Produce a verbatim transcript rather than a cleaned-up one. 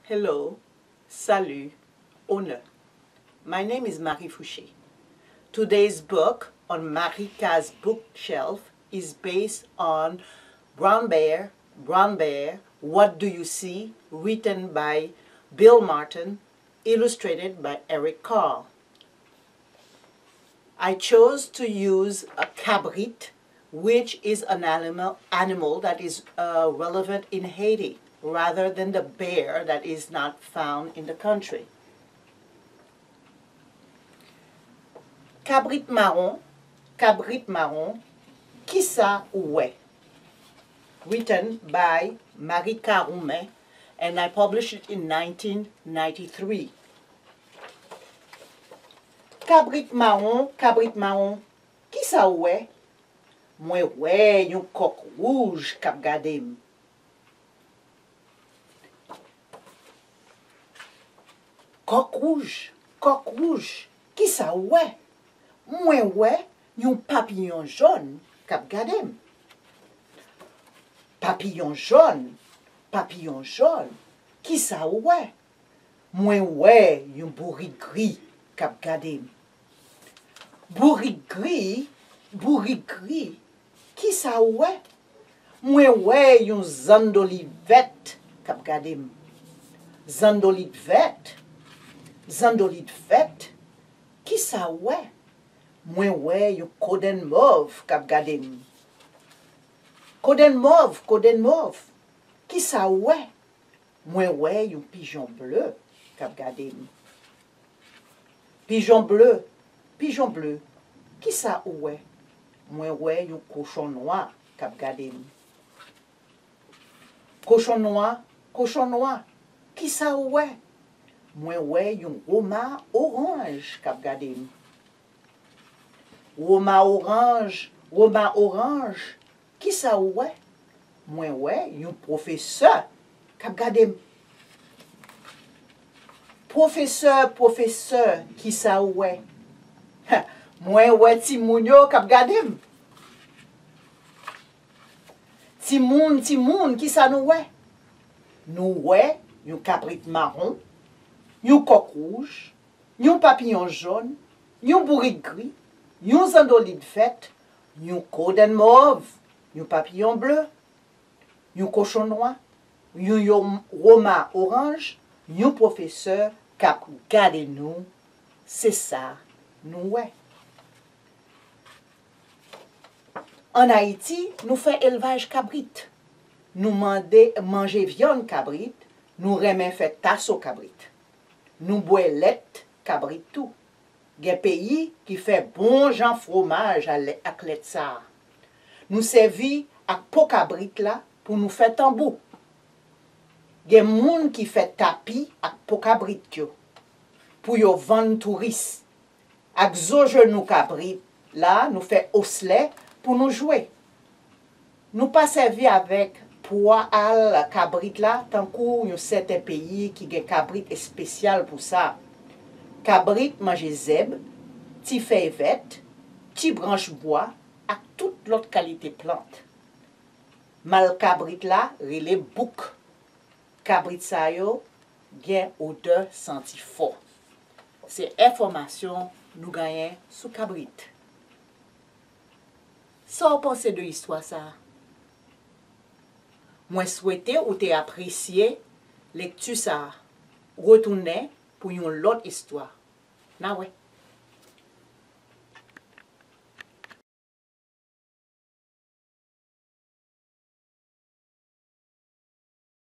Hello, salut, onè. My name is Marie Fouché. Today's book on Marika's bookshelf is based on Brown Bear, Brown Bear, What Do You See? Written by Bill Martin, illustrated by Eric Carle. I chose to use a kabrit, which is an animal, animal that is uh, relevant in Haiti, rather than the bear that is not found in the country. Kabrit mawon, kabrit mawon, kisa ou wè? Written by Marika Roumain, and I published it in nineteen ninety-three. Kabrit mawon, kabrit mawon, kisa ou wè? Mwen wè yon kòk wouj k ap gade m. Kòk wouj, kòk wouj, kisa ou wè? Mwen wè yon papiyon jòn k ap gade m. Papiyon jòn, papiyon jòn, kisa ou wè? Mwen wè yon bourik gri k ap gade m. Bourik gri, bourik gri, kisa ou wè? Mwen wè yon zandolit vèt k ap gade m. Zandolit vèt, zandolit vèt, kisa ou wè? Mwen wè yon kodenn mòv k ap gade m. Kodenn mòv, kodenn mòv, kisa ou wè? Mwen wè yon pijon ble k ap gade m. Pijon ble, pijon ble, kisa ou wè? Mwen wè yon kochon nwa k ap gade m. Kochon nwa, kochon nwa, kisa ou wè? Mwen wè yon woma oranj k ap gade m. Woma oranj, woma oranj, kisa ou wè? Mwen wè yon pwofesè k ap gade m. Pwofesè, pwofesè, kisa ou wè? Mwen wè timoun yo k ap gade m. Timoun, timoun, kisa nou wè? Nou wè yon kabrit mawon, yon kòk wouj, yon papiyon jòn, yon bourik gri, yon zandolit vèt, yon kodenn mòv, yon papiyon ble, yon kochon nwa, yon yo- woma oranj, yon pwofesè k ap gade nou. Se sa nou wè. Ann Ayiti, nou fè elvaj kabrit. Nou mande manje vyann kabrit, nou renmen fè taso kabrit. Nou bwè lèt kabrit tou. Gen peyi ki fè bon jan fwomaj a lè- ak lèt sa a. Nou sèvi ak po kabrit la pou nou fè tanbou. Gen moun ki fè tapi ak po kabrit yo pou yo vann touris. Ak zo jenou kabrit la, nou fè oslè pou nou jwe. Nou pa sèvi avèk pwa al kabrit la tankou yon sèten peyi ki gen kabrit espesyal pou sa. Kabrit manje zèb, ti fèy vèt, ti branch bwa ak tout lòt kalite plant. Mal kabrit la rele bouk. Kabrit sa yo gen odè santi fò. Se enfòmasyon nou genyen sou kabrit. Sa w panse de istwa sa a? Mwen swete ou te apresye lekti sa a. Retounen pou yon lòt istwa. N a wè.